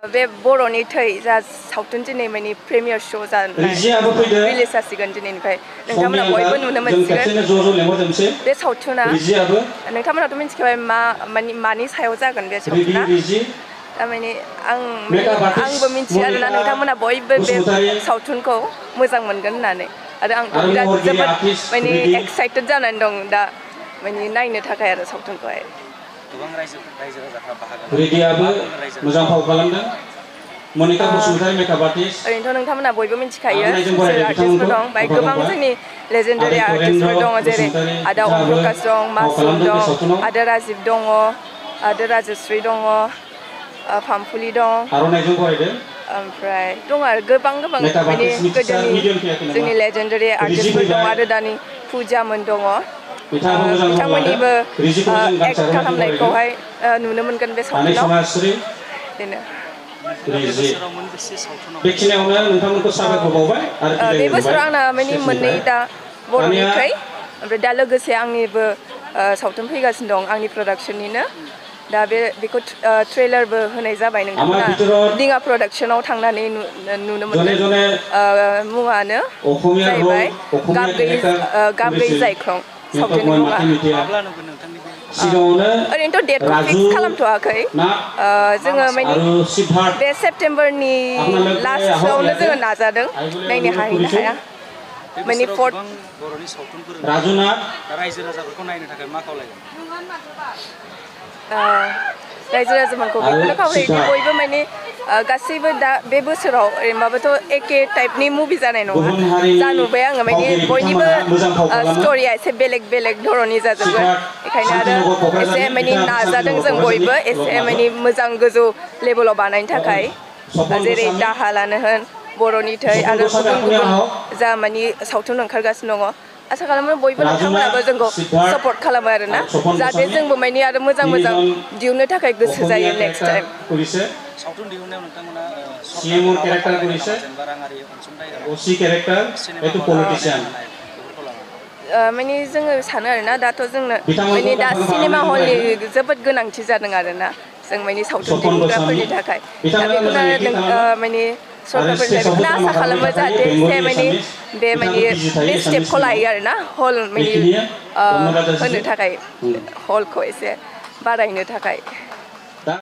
बे बर'नि थै जा सावथुन दिनै माने प्रिमियार श' जानाय रिलिज जासिगोन दिनैनिफ्राय नोंथांमोना बयबो नुनो मोनसिगोन बे सावथुना नोंथांमोनाथ' मिथिखाबाय मानि सायाव जागोन बे सावथुना थारमाने आंबो मिथियो आरोना नोंथांमोना बयबो बे सावथुनखौ मोजां मोनगोन होननानै आरो आंथ' बिराद जोबोद माने एक्साइटेड जानानै दं दा माने नायनो थाखाय आरो सावथुनखौहाय गोबां रायजो राजाफ्रा बाहागो लादों मोजां फाव खालामदों मनिका बसुमतारी मेकआप आर्टिस्ट ओरैनोथ' नोंथांमोना बयबो मिथिखायो सोर आर्टिस्टफोर दं बाय गोबां जोंनि लेजेन्डारि आर्टिस्टफोर दङ जेरै आदा अम प्रकाश दं मासुम दं आदा राजिब दङ आदा राजस्रि दङ फामफुलि दं ओमफ्राय दं आरो गोबां माने गोदोनि जोंनि लेजेन्डारि आर्टिस्टफोर दं आरो दानि फुजामोन दङ बिथांमोननिबो एक्ट खालामनायखौहाय नुनो मोनगोन बे सावथुनाव बेनो बे बोसोराव आंना माने मोननै दा बर'नि थै ओमफ्राय दा लोगोसे आंनिबो सावथुन फैगासिनो दं आंनि प्रडाक्शननिनो दा बेखौ ट्रेलारबो होनाय जाबाय नोंथांमोना दिङा प्रडाक्शनाव थांनानै नुनो मोनगोन मुङानो जाहैबाय गाब गैयै जायख्लं सावथुननि मुङा ओरैनोथ' डेटखौ फिक्स खालामथ'वाखै जोङो माने बे सेप्तेम्बरनि लास्टआवनो जोङो नाजादों नायनो हाहैनो हाया माने बर'नि सावथुनफोर रायजो राजाफोरखौ नायनो थाखाय मा खावलायगोन रायजो राजाफोरखौ बेखौनो खावलायोदि बयबो माने गासैबो दा बे बोसोराव ओरैनोबाबोथ' एखे टाइपनि मुभि जानाय नङा जा नुबाय आङो माने बयनिबो स्ट'रिया एसे बेलेग धरननि जाजोबगोन बेखायनो आरो एसे माने नाजादों जों बयबो एसे माने मोजां गोजौ लेभेलाव बानायनो थाखाय जेरै दाहालानो होन बर'नि थै आरो गुबुन जा माने सावथुन ओंखारगासिनो दङ आसा खालामो बयबो नोंथांमोनाबो जोंखौ सापर्ट खालामो आरोना जाहाथे जोंबो माने आरो मोजां दिहुननो थाखाय गोसो जायो नेक्स्ट टाइम सावथुन दिहुननायाव नोंथांमोना माने जोङो सानो आरोना दाथ' जोंनो माने दा सिनेमा हलनि जोबोद गोनांथि जादों आरोना जों माने सावथुन दिहुनग्राफोरनि थाखाय दा बेखौनो माने सरकारफोरनिफ्राय बेखौनो आसा खालामो जाहाथे एसे माने बे स्टेपखौ लायो आरोना हल माने होनो थाखाय हलखौ एसे बारायनो थाखाय